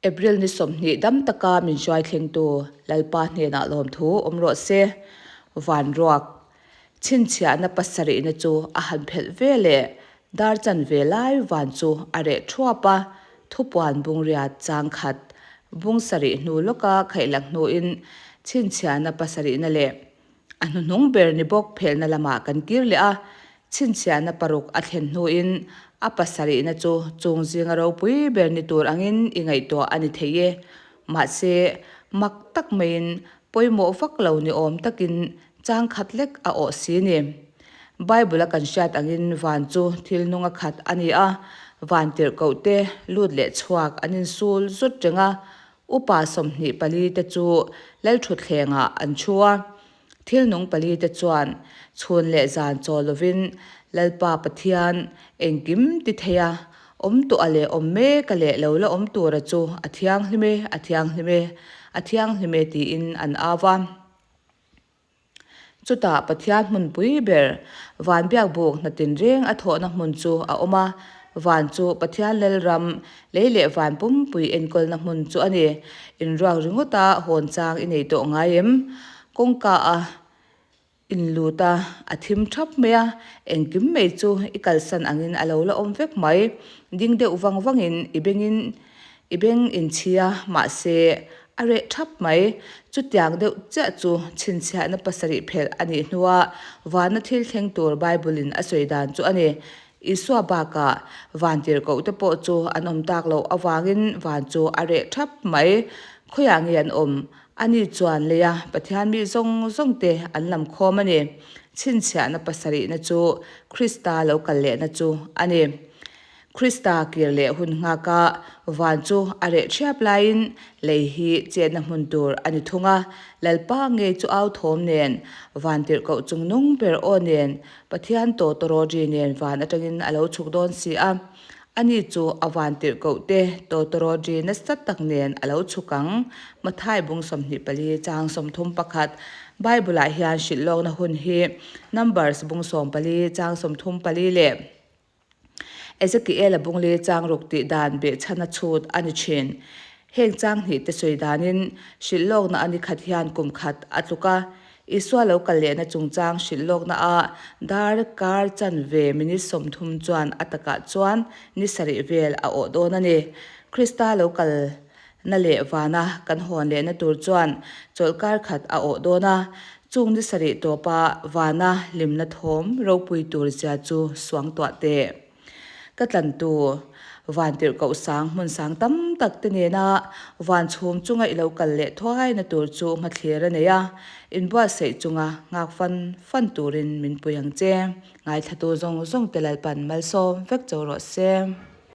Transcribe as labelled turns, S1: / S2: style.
S1: April ni 20 dam taka min hruai thlengtu Lalpa hnenah lawmthu awm rawh se. Vanruak chhinchhiahna pasarihna chu a han phelh ve leh dar chanve lai van chu a reh thuap a, thupuan bungriat chang khat bung sarih hnu lawka khaihlak hnuin chhinchhiahna pasarihna leh A hnuhnung ber ni bawk phelhna lamah kan kir leh a, chhinchhiahna paruk a thlen hnuin a pasarihna chu chung zinga ropui ber ni tur angin i ngaihtuah a ni thei e. Mahse, mak tak maiin pawimawh vak lo ni awm takin chang khat lek a awh si ni. Bible-a kan hriat angin van chu thil nunga khat a ni a, van tirhkoh te lut leh chhuak an insul zut reng a, Upa 24 te chu Lalthutthlengah an thu a, thil nung pali te chuan chhun leh zan chaw lovin Lalpa Pathian engkim ti thei a, awm tawh a leh awm mek a leh lo la awm tura chu a thianghlim e, a thianghlim e, a thianghlim e tiin an au a. Chutah Pathian hmunpui ber van biakbuk hna tinreng a thawhna hmun chu a awm a, van chu Pathian Lalram, lei leh van pumpui enkawlna hmun chu a ni. Inruak ringawta hawn chang i nei tawh ngai em? Kawngka a inlut a, a thim thap mai a, engkim mai chu i kalsan angin a lo la awm vek mai. Ding deuh vang vangin i bengin I beng inchhia, mahse, a reh thap mai. Chutiang deuh chiah chu chhinchhiahna pasarih phelh a nih hnua vana thil thleng tur Bible-in a sawi dan chu a ni. Isua bakah van tirhkohte pawh chu an awm tak loh avangin van chu a reh thap mai. Khawiah nge an awm? Ani chuan leia Pathian mi zawng zawngte an lam khawm a ni. Chhinchhiahna pasarihna chu Krista lo kal lehna chu a ni. Krista kir leh hun nghaka van chu a reh thiap laiin lei hi chetna hmun tur a ni thung a, Lalpa ngei chu au thawm nen, van tirhkoh chung nung ber aw nen, Pathian tawtawrawri nen van atangin a lo chhuk dawn si a. Ani chu a van tirhkoh te tawtawrawri nasa tak nen a lo chhuk ang. Mathai bung 24 chang 31 Bible-ah hian hrilh lawkna hun hi Numbers bung 14 chang 34 leh Ezekiel-a bungli chang ruk tih dan behchhana chhut a ni thin. Heng chang hnih te sawi danin hrilh lawkna a ni khat hian kum khat a tluk a. Isua lo kal lehna chungchang hrilh lawkna a dar kar chanve minute 30 chuan a takah chuan ni sarih vel a awh dawn a ni. Krista lo kal Na leh vana kan hawn lehna tur chuan chawlhkar khat a awh dawn a, chung ni sarih tawpa vana hlimna thawm ropui tur zia chu suang tuah teh. Ka tlantu, van tirhkoh sang hmun sang tam tak te nena van chhum chunga i lo kal leh thuaina tur chu hmathlir a nei a, inbuatsaih chunga nghak fan fan turin min pui ang che. Ngaithlatu zawng zawng te Lalpan malsawm vek cho rawh se.